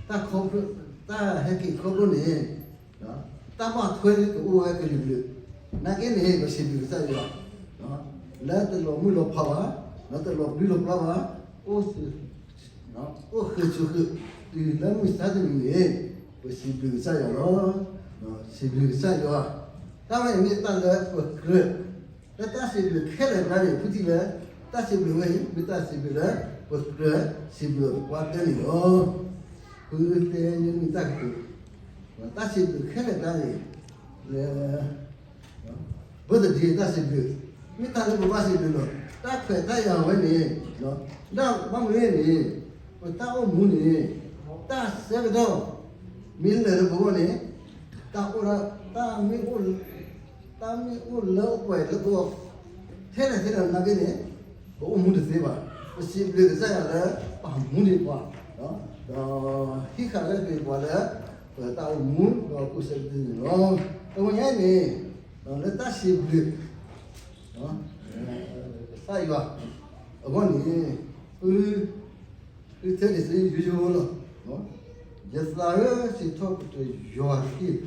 တၢ်ခီဖျိ, တၢ်ဟဲက့ၤခီဖျိန့ၣ်, တၢ်ဘၣ်ထွဲလၢကအိၣ်ဝဲကလုာ်ကလုာ်, နာ်က့န့ၣ် ပစံးဘျုးကစၢ်ယွၤ, လၢတလီၤမုၢ်လီၤဖးဘၣ်, တလီၤပျံၤလီၤပျါဘၣ်, အိၣ်ဃုာ်ဆူၣ်ဃုာ်တုၤလၢမုၢ်ဆါတနံၤန့ၣ်, ပစံးဘျုးကစၢ်ယွၤလီၤ. စံးဘျုးကစၢ်ယွၤ, တၢ်ဝဲအံၤမ့ၢ်တၢ်လၢပကြၢး, လၢတၢ်စံးဘျုးခဲလၢာ်တခါန့ၣ် ဖုထံၣ်လၢ, တၢ်စံးဘျုးဝဲအံၤ မ့ၢ်တၢ်စံးဘျုးလၢပကြၢးစံးဘျုးပှၤတဲန့ၣ်လီၤ. ဖုတဲန့ၢ်တၢ်ကတိၤ, တၢ်စံးဘျုးခဲလၢာ်တခါန့ၣ်, လၢ birthday တၢ်စံးဘျုး, မ့ၢ်တၢ်လၢပဘၣ်စံးဘျုးလီၤ. တၢ်ခွဲးတၢ်ယာ်ဝဲန့ၣ်, ဒ်ဘၣ်မနုၤန့ၣ်, ပတၢ်အိၣ်မူန့ၣ်, တၢ်ဆၢကတီၢ်, မ့ၢ်လၢာ်လၢပဂီၢ်န့ၣ်, တၢ်အိၣ်ဒၣ်, တၢ်မ့ၢ်အိၣ်, တၢ်မ့ၢ်အိၣ်လၢအိၣ်ပှဲၤလၢပဂီၢ်, ထဲလဲၣ်ထဲလဲၣ်နာ်က့န့ၣ်, ပအိၣ်မူတသ့ဘၣ်. ပစံးဘျုးကစၢ်ယွၤလၢပာ်မူန့ၢ်ပှၤ, ဒီးဟံးဃာ်လၢပှၤလၢ ပတၢ်အိၣ်မူဒီးကိးဆၢကတီၢ်န့ၣ်လီၤ. တဝဲညါန့ၣ်, လၢတၢ်စံးဘျုး ကစၢ်ယွၤအဂီၢ်န့ၣ်, ဖု, ဖုထဲန့ၣ် ယိယိလီၤ. ယသးဧၢ, စံးထီၣ်ပတြၢၤယွၤတက့ၢ်,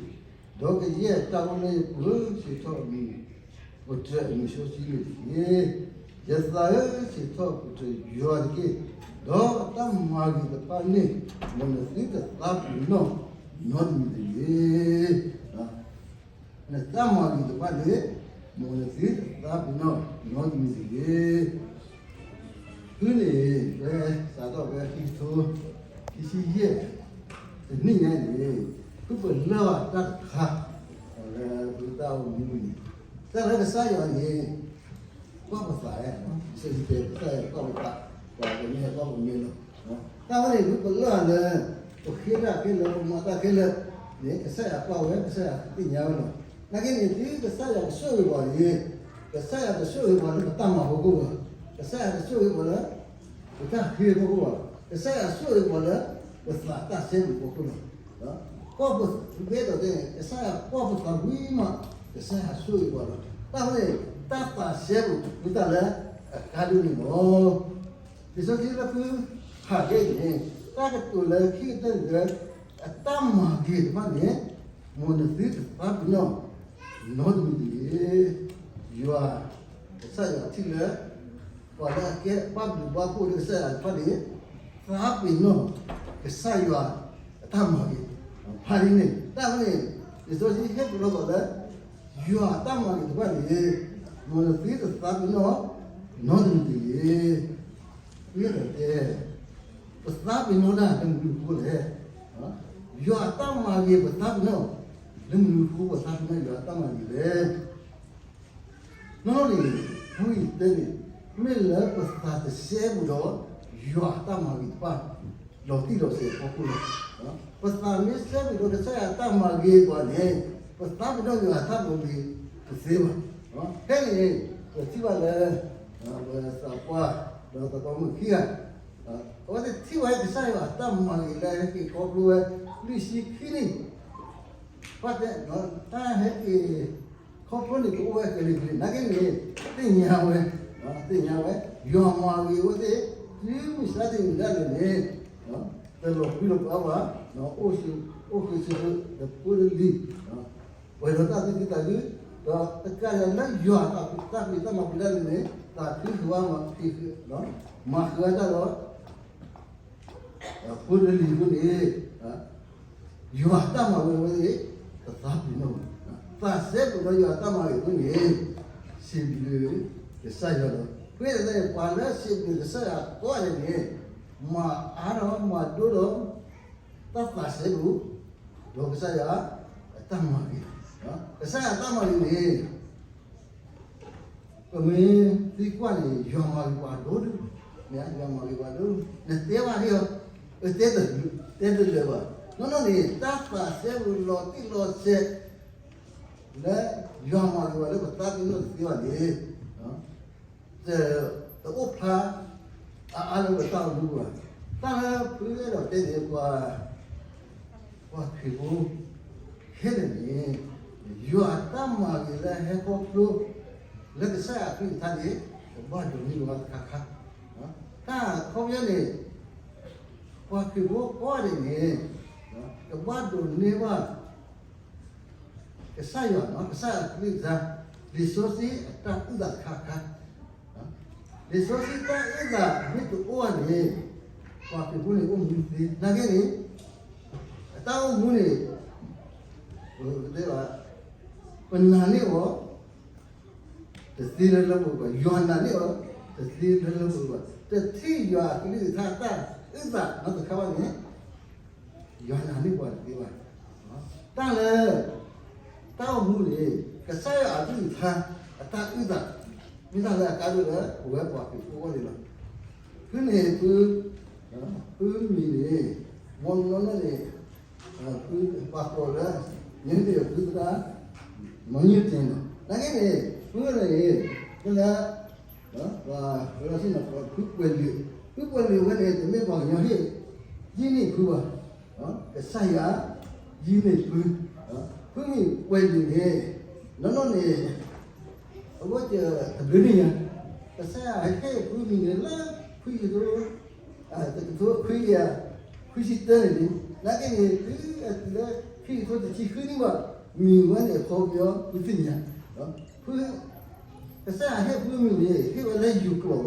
ဒီးကယဲၢ်တၢ်အိၣ်လၢယပူၤဧၢ, စံးထီၣ်ပတြၢၤအမံၤစီဆှံန့ၣ်တက့ၢ်. ယသးဧၢ, စံးထီၣ်ပတြၢၤယွၤတက့ၢ်, ဒီးအတၢ်မၤဂ့ၤတဖၣ်န့ၣ်, မ်နသုတသးပ့ၤနီၣ်, နီတမံၤတဂ့ၤ. နတၢ်မၤဂ့ၤတဖၣ်န့ၣ်, မ်နသုတသးပ့ၤနီၣ်, နီတမံၤတဂ့ၤ. ဖုန့ၣ်, ဖဲစးထီၣ်ဖဲခံကထိခံဆံယဲၢ်တနံၣ်ညါန့ၣ်, ဖုပလၢၢ်ဘၣ်တၢ်တခါ, လၢဖုတၢ်အိၣ်မူန့ၣ်, တၢ်လၢကစၢ်ယွၤန့ၣ်, ကွၢ်ပသး, ကစၢ်ယွၤကွၢ်ပသး, ပှၤကမ့ၢ်ကွၢ်ပမ့ၢ်လီၤ. တၢ်ဝဲန့ၣ် ဖုပလၢၢ်လၢ, ပဃ့တၢ်ခဲလၢာ် ပမၤတၢ်ခဲလၢာ်န့ၣ် ကစၢ်ယွၤကွၢ်ဝဲ ကစၢ်ယွၤသ့ၣ်ညါဝဲလီၤ. နာ်က့န့ၣ် တုၤကစၢ်ယွၤကဆိၣ်ဂ့ၤပှၤန့ၣ်, ကစၢ်ယွၤကဆိၣ်ဂ့ၤပှၤလၢပတၢ်မၤအဖီခိၣ်လီၤ. ကစၢ်ယွၤကဆိၣ်ဂ့ၤပှၤလၢ ပတၢ်ဃ့အဖီခိၣ်လီၤ. ကစၢ်ယွၤဆိၣ်ဂ့ၤပှၤလၢ ပသးတၢ်စဲဘူးအဖီခိၣ်လီၤ. ကီၢ်ပသးဝံၤမး, ကစၢ်ယွၤဆိၣ်ဂ့ၤပှၤလီၤ. တၢ်ဝဲန့ၣ် တၢ်သးစဲဘူး မ့ၢ်တၢ်လၢအကါဒိၣ်န့ၣ်လီၤ. လံာ်စီဆှံလၢဖုဖးက့ၤန့ၣ်, တၢ်ကတိၤလၢခံကတၢၢ်န့ၣ်, အတၢ်မၤဂ့ၤတဖၣ်န့ၣ်, မ်နသုတသးပ့ၤနီၣ်, နီတမံၤတဂ့ၤ. ယွၤ, ကစၢ်ယွၤထံၣ်လၢ ပှၤလၢအကဲဘၣ်ဘျုးဘၣ်ဖှိၣ်လၢကစၢ်ယွၤတဖၣ်န့ၣ်, သးပ့ၤနီၣ်, ကစၢ်ယွၤအတၢ်မၤဂ့ၤ, ဖးဒ်န့ၣ် တၢ်ဝဲန့ၣ်, လံာ်စီဆှံဟဲက့ၤလီၤပှၤလၢ ယွၤအတၢ်မၤဂ့ၤတဖၣ်န့ၣ်, မ်နသုတသးပ့ၤနီၣ်, နီတမံၤတဂ့ၤ. မ့ၢ်တဲ, ပသးပ့ၤနီၣ်တၢ်လၢမနုၤအဃိလဲၣ်. ယွၤအတၢ်မၤဂ့ၤပသးပ့ၤနီၣ်, လၢမနုၤအဃိပသးပ့ၤနီၣ်ယွၤအတၢ်မၤဂ့ၤလဲၣ်. နီၢ်နီၢ်န့ၣ်, မ့ၢ်တဲန့ၣ်, မ့ၢ်လၢပသးတစဲဘူးဒီး ယွၤအတၢ်မၤဂ့ၤတဖၣ် လီၤတံၢ်လီၤဆဲးအဖီခိၣ်လီၤ. ပသးမ့ၢ်စဲဘူးဒီးကစၢ်ယွၤအတၢ်မၤဂ့ၤပှၤန့ၣ်, ပသးပ့ၤနီၣ်ယွၤအတၢ်မၤဂ့ၤတသ့ဘၣ်. ဖဲန့ၣ်, ပထံၣ်ဘၣ်လၢ ပသးပှၢ်, ဒီးသးပှၢ်မုၣ်ခံဂၤ, အဝဲသ့ၣ်ထံၣ်ဝဲကစၢ်ယွၤအတၢ်မၤဂ့ၤလၢဟဲက့ၤခီဖျိဝဲ လွံၢ်ဆံခံနံၣ်, ဘၣ်တဲ, တၢ်ဟဲက့ၤ ခီဖျိန့ၣ်ကအိၣ်ဝဲကလံၤကလံၤ နာ်က့န့ၣ်, သ့ၣ်ညါဝဲ, သ့ၣ်ညါဝဲ, ယွၤမၤဂ့ၤဝဲသ့ၣ်, တုၤမုၢ်ဆါတနံၤဒၣ်လဲာ်န့ၣ်, တလီၤပျံၤလီၤပှၤဘၣ်, အိၣ်ဃုာ်ဆူၣ်ဃုာ်ဒီးဖိတလံၤ, ပှဲၤဒီးတၢ်သူၣ်ခုသးခု, ဒီးတကးဒံးလၢယွၤတၢ်ဖံးတၢ်မၤပူၤဒၣ်လဲာ်န့ၣ်, သးခုဃုာ်ဝဲမၤ, မၤဃုာ်ဝဲတၢ်ဒီး ဖိတလံၤအဃိန့ၣ်, ယွၤတၢ်မၤဂ့ၤဝဲသ့ၣ်, တသးပ့ၤနီၣ်, သးစဲဘူးဒီးယွၤတၢ်မၤဂ့ၤအဃိန့ၣ်, စံးဘျုးကစၢ်ယွၤလီၤ. ဖဲန့ၣ် ပှၤလၢစံးဘျုးကစၢ်ယွၤကိးဂၤဒဲးန့ၣ်, မၤအါထီၣ်မၤဒိၣ်ထီၣ် တၢ်သးစဲဘူး, ဒီးကစၢ်ယွၤအတၢ်မၤဂ့ၤ, ကစၢ်ယွၤအတၢ်မၤဂ့ၤန့ၣ် ပမ့ၢ်သံကွၢ်န့ၣ် ယွၤမၤဂ့ၤပှၤဒိၣ်ဒိၣ်, မ့ၢ်ယွၤမၤဂ့ၤပှၤဒိၣ်ဒိၣ်, နတဲဘၣ်ဒ်အီၤ, တဲတ, တဲတလၢာ်ဘၣ်. နီၢ်နီၢ်န့ၣ် တၢ်သးစဲဘူးလီၤတံၢ်လီၤဆဲး လၢယွၤမၤဂ့ၤပှၤလၢပသးပ့ၤနီၣ်တသ့ဘၣ်န့ၣ်, တ, တအိၣ်ဖျါ အါအါလၢပတၢ်အိၣ်မူဘၣ်. တၢ်လၢဖုအဲၣ်ဒိးတဲန့ၣ် ပှၤ ပှၤခရံာ်ဖိခဲလၢာ်န့ၣ်, ယွၤအတၢ်မၤဂ့ၤလၢဟဲခီဖျိ လၢကစၢ်ယွၤအကလုၢ်ကထါန့ၣ်, ကဘၣ်ဒိးန့ၢ်ဘၣ်တခါခါ. တၢ်ခီပညီန့ၣ်, ပှၤခရံာ်ဖိကိးဂၤဒဲးန့ၣ် ကဘၣ်ဒိးန့ၢ်ဘၣ် ကစၢ်ယွၤ, ကစၢ်အကလုၢ်ကထါ, လံာ်စီဆှံအတၢ်အုၣ်သးတခါခါ, လံာ်စီဆှံတၢ်အုၣ်သးမ့ၢ်တအိၣ်ဘၣ်န့ၣ်, ပှၤခရံာ်ဖိန့ၣ်အိၣ်မူတသ့. နာ်က့န့ၣ်, အတၢ်အိၣ်မူန့ၣ်, ပတဲဘၣ်, ပနာ်န့ၢ်အီၤ တသ့လၢလၢပှဲၤပှဲၤ, ယွၤနာ်န့ၢ်အီၤ တသ့လၢလၢပှဲၤပှဲၤ, တထံၣ်ယွၤအကလုၢ်ကထါတၢ်အုၣ်သးနီတခါဘၣ်န့ၣ်, ယွၤနာ်န့ၢ်ပှၤတသ့ဘၣ်. တၢ်လၢ တၢ်အိၣ်မူန့ၣ် ကစၢ်ယွၤအကလုၢ်ကထါ အတၢ်အုၣ်သး မ့ၢ်တၢ်လၢအကါဒိၣ်လၢ ပဝဲပှၤခရံာ်ဖိအဂီၢ်န့ၣ်လီၤ. ဖုန့ၣ်ဖု, ဖုမံၤန့ၣ် မ့ၢ်နီၢ်နီၢ်န့ၣ် ဖုပှၤကိးလၢ မ့ၢ်တ့ၢ်ဖုသရၣ် မ့ၢ်ညိၣ်တ့ၢ်နီၤ. နာ်က့န့ၣ် ဖုန့ၣ် ကလၢ ပှၤဝဲလီၤဆ့ၣ်နီၤ ဖုပှဲၤလုာ်, ဖုပှဲၤလုာ်ဝဲန့ၣ် တမ့ၢ်ပှၤကညီဟ့ၣ် ယံၢ်န့ၢ်ဖုဘၣ်. ကစၢ်ယွၤ ယံၢ်န့ၢ်ဖု, ဖုမံၤပှဲၤလုာ်န့ၣ် နီၢ်နီၢ်န့ၣ် အဝဲတဘျုးန့ၣ်ညါ, ကစၢ်ယွၤဟ့ၣ်ဖုမံၤန့ၣ်လၢ ခွံကထိ တကထိခွံကယၤ ခွံဆံတၢန့ၣ်န့ၣ်, နာ်က့န့ၣ် တုၤလၢခံကထိတဆံဃုနံၣ်ဘၣ်, မံၤဝဲန့ၣ် အခီပညီဖုသ့ၣ်ညါ, ဖု ကစၢ်ယွၤဟ့ၣ်ဖုမံၤန့ၣ် ဟ့ၣ်ဝဲလၢယိၤကျိာ်လီၤ.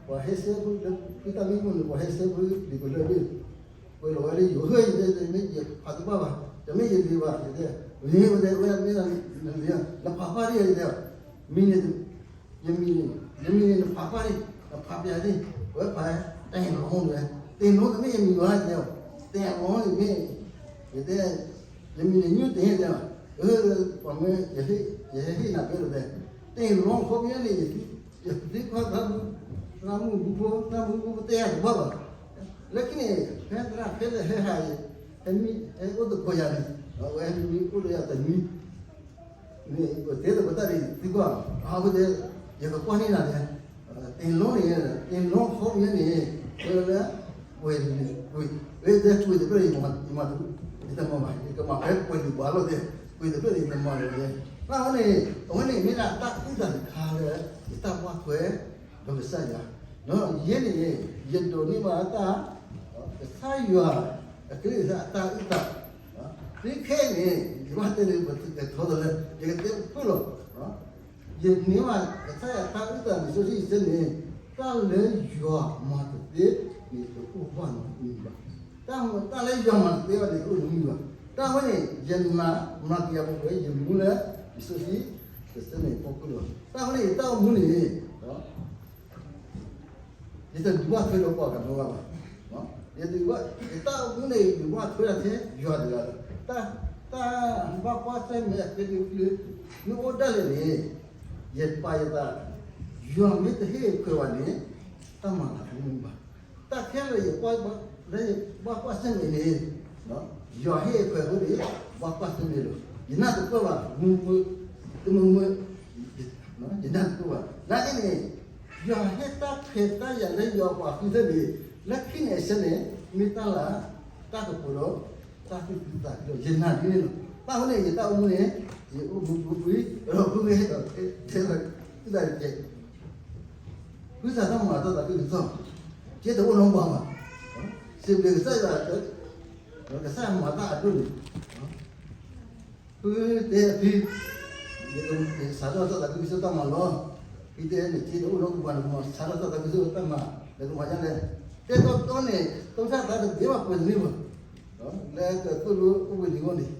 ပှၤဟဲဆှၢဖုလၢဖုတၢ်မံမီၢ်န့ၣ် ပှၤဟဲဆှၢဖုလံာ်ပလၢၢ်ဘ့ၣ်, ကွဲးလီၤဝဲလၢယိၤ ဟ့ၣ်ယတဲ တမ့ၢ်ယဖးတဘၣ်ဘၣ်, တမ့ၢ်ယလံၤဘၣ် ယတဲ, မ့ၢ်ဝဲတဲဝဲမ့ၢ်နလံၤ နဖးကွၢ်ဒံးယတဲ, မံၤန့ၣ် ယမံၤန့ၣ် ယမံၤန့ၣ် နဖးကွၢ်ဒံး နဖးပျးဒံး ဝဲဖး တ့ၢ်လီၤန့ၣ်ဝဲ, တ့ၢ်လီၤတမ့ၢ်ယမံၤဘၣ်တဲ, တ့ၢ်လီၤန့ၣ်မ့ၢ် ယတဲ ယမံၤန့ၣ်ညိၣ်တ့ၢ်တဲ, အၢ ပှၤမ့ၢ် ယဟ့ၣ်နၤကဲလီၤတဲ, တ့ၢ်လီၤခီပညီန့ၣ် ယသံကွၢ်သရၣ်မုၣ်, သရၣ်မုၣ်မူဖိ သရၣ်မုၣ်မူဖိတဲတဘၣ်ဘၣ်. လၢခံန့ၣ် ဖဲသရၣ်ဖဲလၢဟဲဟးအံၤ ဟဲမံ ဟဲအိၣ်သကိးယၤန့ၣ် အဝဲဟဲမံအိၣ်ဒီးယၤတနွံ န့ၣ် ပတဲသကိးတၢ်န့ၣ် သံကွၢ် အဝဲတဲ ယကကွၢ်န့ၢ်နၤန့ၣ် တ့ၢ်လီၤန့ၣ် တ့ၢ်လီၤခီပညီန့ၣ် ဝဲလၢ ကွဲးန့ၣ် ကွဲး ဝဲတဲကွဲးတဖျၢၣ်န့ၣ် ယမၤ ယတမၤဘၣ် ယကမၤဖဲကွဲးန့ၣ်ပှၤလီၤတဲ ကွဲးတဖျၢၣ်န့ၣ် ယတမၤလီၤတဲ. ဘၣ်ဝဲန့ၣ် အဝဲန့ၣ်မ့ၢ်ဒၣ်တၢ်အုၣ်သးတခါလၢ ယတၢ်ဘၣ်ထွဲ ဒီးကစၢ်ယွၤ, ယဲန့ၣ် ယဒိးန့ၢ်ဘၣ်တၢ် ကစၢ်ယွၤ အကလုၢ်ကထါအတၢ်အုၣ်သး, သုခဲအံၤန့ၣ် ယဘၣ်တဲန့ၣ် ပထီတလၢ ယကတဲပဖုၣ်လီၤ. ယန့ၢ်ဘၣ်ကစၢ်ယွၤတၢ်အုၣ်သးလံာ်စီဆှံယတဲန့ၣ် တၢ်လၢယွၤမၤတသ့န့ၣ် တအိၣ်ဘၣ်နီတမံၤဘၣ်. တၢ် တၢ်လၢယွၤမၤတသ့ဘၣ်န့ၣ် တအိၣ်နီတမံၤဘၣ်. တၢ်ဝဲန့ၣ် ယနာ် မၤကယၤပှဲၤပှဲၤ ယမူလၢ လံာ်စီဆှံ ကစၢ်န့ၣ်ဖီခိၣ်လီၤ. တၢ်ဝဲန့ၣ် ယတၢ်အိၣ်မူန့ၣ် ယတဒုးဘၣ်ထွဲဒီးပှၤကညီဘၣ်. ယတဒုးဘၣ် ယတၢ်အိၣ်မူန့ၣ် ယဒုးဘၣ်ထွဲဒၣ်ထဲယွၤတဂၤလီၤ. တၢ် တၢ်ဘၣ်ကွၢ်ဆၢၣ်မဲာ်အကျဲဒုးကျဲ မ့ၢ်အိၣ်ဒၣ်လဲာ်န့ၣ် ယပာ်ယသး ယွၤမ့ၢ်တဟ့ၣ်ခွဲးဘၣ်န့ၣ် တၢ်မၤလၤကမၣ်ဘၣ်. တၢ်ခဲလၢာ်ယကွၢ် လၢယဘၣ်ကွၢ်ဆၢၣ်မဲာ်န့ၣ် ယွၤဟ့ၣ်ခွဲးအဃိန့ၣ် ဘၣ်ကွၢ်ဆၢၣ်မဲာ်လီၤ. ယနၢ်တပၢၢ်ဘၣ် မုၢ်မုၢ် တမုၢ်မုၢ် ယနၢ်တပၢၢ်ဘၣ်. နာ်က့န့ၣ် ယွၤဟ့ၣ်တၢ်ခွဲးတၢ်ယာ်လၢယွၤပှၤဃုထၢန့ၣ် လၢခံန့ၣ်အဆၢန့ၣ် မ့ၢ်တၢ်လၤ တၢ်ကပီၤဒီး တၢ်သူၣ်ခုသးခုဒီး ယနာ်ဒ်န့ၣ်လီၤ. ဘၣ်ဝဲန့ၣ် ယတၢ်အိၣ်မူန့ၣ် ယအိၣ်မူပူၤပူၤ ဒီးဖုမ့ၢ်ဟဲဒီး တဲလီၤ သုသးတကဲ ဖုစးထီၣ်မၤတၢ်သးခုကစီၣ် ကဲတအိၣ်နီဘၣ်ဘၣ်. စံးဘျုးကစၢ်ယွၤ ကစၢ်မၤတၢ်အဒိၣ်န့ၣ် ဖုတဲဖု ယစးထီၣ်တၢ်သးခုကစီၣ်တၢ်မၤလီၤ. ဖုတဲန့ၣ် ကဲတအိၣ်နီကမၤန့ၣ် စးထီၣ်တၢ်သးခုကစီၣ်တၢ်မၤ လၢကမၤဒ်လဲၣ်. တဲတီတီန့ၣ် တိၢ်ဆၣ်သးတဘ့ၣ်ဘၣ်ပှဲၤတန့ၢ်ဘၣ်. လၢကသိၣ်လိအိၣ်ဘှံးနံၤဂီၢ်န့ၣ်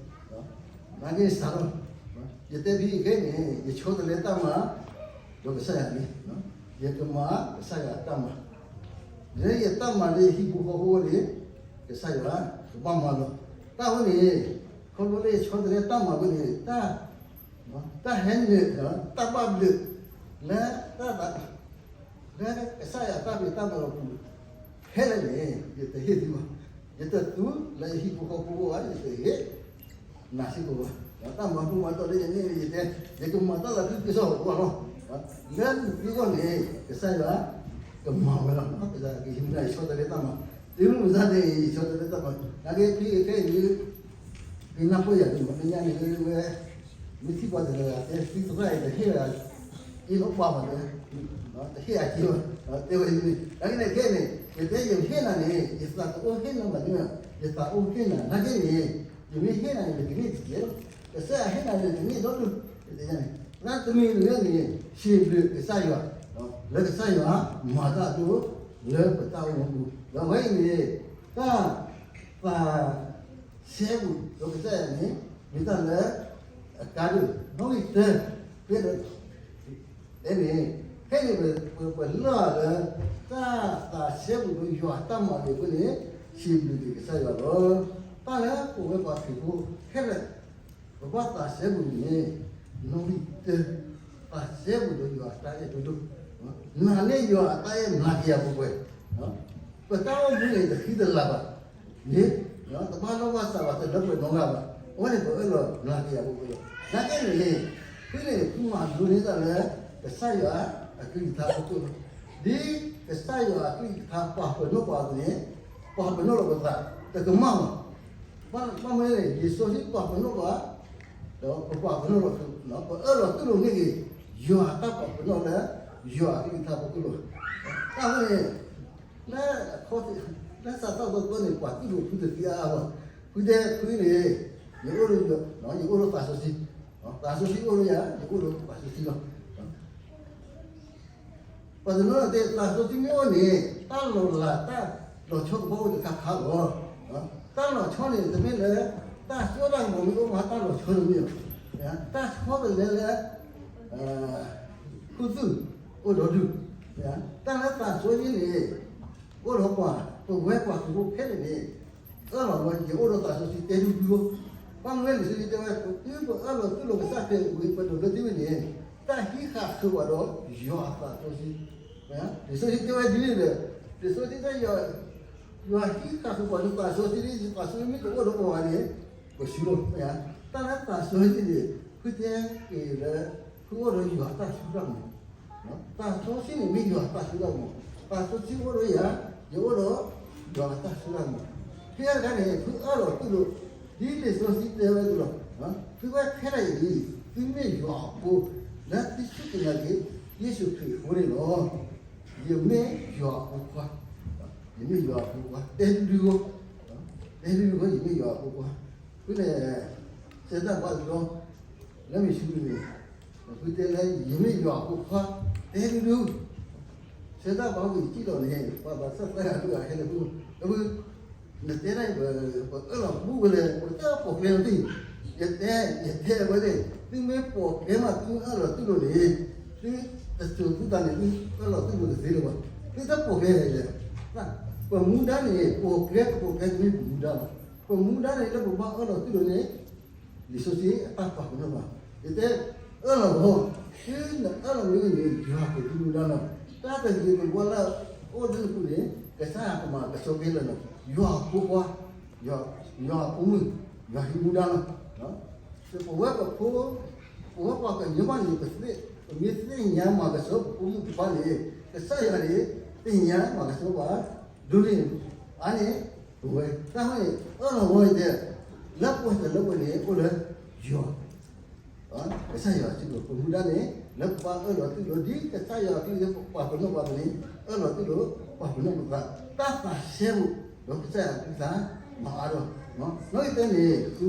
နာ်က့စးထီၣ် ယတဲဖဲအံၤခဲအံၤန့ၣ် ယဆီတလဲတၢ်မၤ ဒီးကစၢ်ယွၤန့ၣ် ယကမၤကစၢ်ယွၤအတၢ်မၤ လၢယတၢ်မၤလၢယဟံၣ်ဖိဃီဖိန့ၣ် ကစၢ်ယွၤကဘၣ်မၤလီၤ. တၢ်ဝဲန့ၣ် ခီဖျိလၢယဆီတလဲတၢ်မၤဝဲန့ၣ် တၢ် တၢ်ဟဲနုာ် တၢ်ဘၣ်ဘျုး လၢတၢ်သး လၢကစၢ်ယွၤတၢ်ဖံးတၢ်မၤလီၤပူၤ ခဲလၢာ်န့ၣ် ယတဟ့ၣ်သုဘၣ်. ယတသူလၢယဟံၣ်ဖိဃီဖိဘၣ် ယတဟ့ၣ် နၤစ့ၢ်ကီးဘၣ်. တၢ်မၤဘူၣ်မၤတီၢ်လၢယန့ၢ်န့ၣ် ယတဲ ယကမၤတၢ်သးခုကစီၣ်အဂီၢ်လီၤ. လၢနသုဂီၢ်န့ၣ် ကစၢ်ယွၤကမၤဝဲလီၤ. ကစၢ်ယွၤကဟံးမူဒါယဆီတလဲတၢ်မၤ တုၤမုၢ်မဆါန့ၣ် ယဆီတလဲတၢ်မၤ နာ်က့ဖဲခဲအံၤ သုနၢ်ပၢၢ်ယၤဒ်မး တညါန့ၣ်ဝဲ မ့ၢ်ထံၣ်ပှၤတဂၤတဲ သုသရၣ်အံၤတဟ့ၣ်အက့လိာ်ပှၤဘၣ်တဲ တဟ့ၣ်အက့ဘၣ် တဲဝဲန့ၣ် နာ်က့န့ၣ်ခဲအံၤန့ၣ် ယတဲယဟ့ၣ်နၤန့ၣ် ယသးတအိၣ်ဟ့ၣ်နၤဘၣ်န့ၣ်, ယသးအိၣ်ဟ့ၣ်နၤ နာ်က့န့ၣ်, ယမ့ၢ်ဟ့ၣ်နၤန့ၣ် နကန့ၢ်တက့ၢ်လီၤ. ကစၢ်ယွၤဟ့ၣ်နၤန့ၣ် နကန့ၢ်ဒီဒူၣ်, ယတဲန့ၣ်, လၢတမံၤတမံၤန့ၣ် စံးဘျုးကစၢ်ယွၤ, လၢကစၢ်ယွၤမၤတၢ်အဒိၣ် လၢပတၢ်အိၣ်မူပူၤ, ဒီးအဝဲအံၤန့ၣ် တၢ် သးစဲဘူးဒီးကစၢ်ယွၤန့ၣ် မ့ၢ်တၢ်လၢအကါဒိၣ်, နီၣ်ဂံၢ်တၢ, ဖဲဒီး တဲန့ၣ်, ဖဲန့ၣ်ပ ပ ပလီၢ်လၢ တၢ်သးစဲဘူးဒီးယွၤတၢ်မၤအံၤအဃိန့ၣ် စံးဘျုးက့ၤကစၢ်ယွၤလီၤ. တၢ်လၢပဝဲပှၤခရံာ်ဖိခဲလၢာ် ပဘၣ်သးစဲဘူးန့ၣ် နီၣ်ဂံၢ်တၢ, သးစဲဘူးဒီးယွၤအတၢ်အဲၣ်ဒိၣ်ဒိၣ်, နာ်န့ၢ်ယွၤအတၢ်အဲၣ်မၤက့ၤယၤပှဲၤပှဲၤ, ပတၢ်အိၣ်မူန့ၣ် တဃံတလၤဘၣ် န့ၣ်, တဘၣ်လိၣ်ဘၣ်စးဘၣ် တလၢပှဲၤနီတဂၤဘၣ်, အဝဲန့ၣ်ပအၢၣ်လီၤမၤက့ၤယၤပှဲၤပှဲၤလီၤ. နာ်က့န့ၣ်န့ၣ်, ဖဲန့ၣ် သုမၤလိန့ၢ်တၢ်လၢ ကစၢ်ယွၤအကလုၢ်ကထါအဖီခိၣ်လီၤ. ဒ်ကစၢ်ယွၤအကလုၢ်ကထါပာ်ပနီၣ်ပှၤအသိးန့ၣ်, ပာ်ပနီၣ်လီၤပသး, တကမၣ်ဘၣ်. ဘၣ်မနုၤလဲၣ်န့ၣ် လံာ်စီဆှံပာ်ပနီၣ်ပှၤ, ဒီးပပာ်ပနီၣ်လီၤ, ပအၢၣ်လီၤတူၢ်လိာ်န့ၢ်က့ၤ ယွၤအတၢ်ပာ်ပနီၣ်လၢ ယွၤအကလုၢ်ကထါအဖီခိၣ်လီၤ. တၢ်ဝဲန့ၣ် လၢအခီ, လၢစးထီၣ်သီသီန့ၣ် ပှၤတူၢ်လိာ်ဖုတသ့အါအါဘၣ်. ဖုတဲဖုန့ၣ်, ယအိၣ်ဒီး, ယအိၣ်ဒီးသးစီဆှံ, သးစီဆှံအိၣ်ဒီးယၤ, ယအိၣ်ဒီးသးစီဆှံလီၤ. ပှၤတနီၤတဲ သးစီဆှံမ့ၢ်အိၣ်န့ၣ် တၢ်လီၤလးတၢ်လီၤဆီကဘၣ်အိၣ်တခါခါလီၤ. တၢ်လီၤဆီန့ၣ် တမ့ၢ်လၢ တၢ်စိတၢ်ကမီၤမ့ၢ်အိၣ်မး တၢ်လီၤဆီတမ့ၢ်, တၢ်ဆီတလဲလၢ ခူသူၣ်အိၣ်ဒီးဒူၣ်, တၢ်လၢသးစီဆှံန့ၣ် အိၣ်ဒီးပှၤ, ပဝဲပှၤခရံာ်ဖိခဲလၢာ်န့ၣ် အၢၣ်လီၤဝဲ ယအိၣ်ဒီးသးစီဆှံတဲဒူၣ်ဒူၣ်လီၤ. ဘၣ်မနုၤလဲၣ် လံာ်စီဆှံတဲဝဲ တုၤပအၢၣ်လီၤတူၢ်လိာ်ကစၢ်ခရံာ်ဝံၤ ပဒိးဘျၢထံဝဲန့ၣ် တၢ်ဟံးဃာ်ဃုာ်ပှၤဒီးယွၤအသးစီဆှံ, လံာ်စီဆှံတဲဝဲဒ်န့ၣ်ဒီး, လံာ်စီဆှံတဲ ယွၤဟံးဃာ်ဃုာ်ပှၤဒီးသးစီဆှံ, သးစီဆှံမ့ၢ်တအိၣ်ဒီးပှၤဘၣ်န့ၣ် ပဆူၣ်လီၤ. တၢ်လၢသးစီဆှံန့ၣ် ဖုတဲက့ၤလၢ ဖုအိၣ်ဒီးယွၤအတၢ်စိတၢ်ကမီၤ, သးစီဆှံန့ၣ်မ့ၢ်ယွၤအတၢ်စိတၢ်ကမီၤ, သးစီဆှံအိၣ်ဒီးယၤ, ယအိၣ်ဒီးယွၤအတၢ်စိတၢ်ကမီၤ. ဖဲအံၤတခါန့ၣ် ဖုအၢၣ်လီၤတူၢ်လိာ် ဒ်လံာ်စီဆှံတဲဝဲအသိးလီၤ. ဖုဝဲခဲလၢာ်အံၤ သုမ့ၢ်ယွၤအဖိ လၢသုစူၢ်က့ၤနာ်က့ၤ ယ့ၣ်ၡူးခရံာ်အဃိန့ၣ်လီၤ. ယမ့ၢ်ယွၤအဖိခွါ, ယမ့ၢ်ယွၤအဖိခွါ တဲဒူၣ်ဒူၣ်, တဲဒူၣ်ဒူၣ် ယမ့ၢ်ယွၤအဖိခွါ, ဖုန့ၣ် ဆၢတၢ်ဘၣ်တဘျီ လၢမ့ၢ်ဆူန့ၣ် ဖုတဲလၢ ယမ့ၢ်ယွၤအဖိခွါ တဲဒူၣ်ဒူၣ်, ဆၢတၢ်ဘၣ်ဝံၤယစံၣ်လီၤန့ၣ် ပှၤဘၣ်ဆၣ်သၢဂၤဒူၣ်ဂၤဟဲလၢဖု, လၢဖု နတဲဒၣ်အံၤ ပအၢၣ်လီၤဘူးဝဲလဲၣ် ပတပိာ်ကျဲလီၤတံၢ်, ယတဲ ယတဲဝဲန့ၣ် သုမ့ၢ်ပိာ်ကျဲမး သုမ့ၢ်အၢၣ်လီၤတူၢ်လိာ်န့ၣ် သုတစိၤသုသးန့ၣ် သုအၢၣ်လီၤတူၢ်လိာ်တသ့လၢၤဘၣ်. သုတပိာ်ကျဲလဲၣ်, ပမူဒါန့ၣ် ပိာ်ကျဲတပိာ်ကျဲတမ့ၢ်ပမူဒါဘၣ်. ပမူဒါန့ၣ် လၢပဘၣ်အၢၣ်လီၤတူၢ်လိာ်န့ၣ် လံာ်စီဆှံအတၢ်ပာ်ပနီၣ်ဘၣ်. ယတဲ အၢၣ်လီၤဂီၢ်, သုနအၢၣ်လီၤမ့ၢ်ဂ့ၤန့ၣ် ယွၤကဟံးမူဒါလီၤ. တၢ်တဂ့ၤတဝါလၢအအိၣ်လၢနပူၤန့ၣ် ကစၢ်ယွၤကမၤကဆှီက့ၤလၢနၤ, ယွၤအဖိခွါ, ယွၤအဖိမုၣ်, ယွၤဟံးမူဒါလီၤ. ပဝဲပဖိ, ပဝဲပှၤကညီဘၣ်န့ၣ် ပမ့ၢ်သ့ၣ်ညါမၤကဆှီပဖိမုၣ်ဖိခွါန့ၣ် ကစၢ်ယွၤန့ၣ် သ့ၣ်ညါမၤကဆှီပှၤ ဒိၣ်န့ၢ်အါန့ၢ်ပဝဲ. တၢ်ဝဲန့ၣ် အၢၣ်လီၤဝဲတဲ လၢပှဲၤတလၢပှဲၤန့ၣ် အိၣ်လၢယွၤ, ကစၢ်ယွၤစုပူၤ ပမူဒါန့ၣ် လၢပဘၣ်အၢၣ်လီၤတူၢ်လိာ် ဒ်ကစၢ်ယွၤအကလုၢ်ပာ်ပနီၣ်ပှၤန့ၣ် အၢၣ်လီၤတူၢ်လိာ် ပာ်ပနီၣ်ပသး, တၢ်သးစဲဘူး ဒီးကစၢ်ယွၤအကလုၢ်ကထါ မၤအါထီၣ်, နီၣ်ဂံၢ်တၢန့ၣ် သု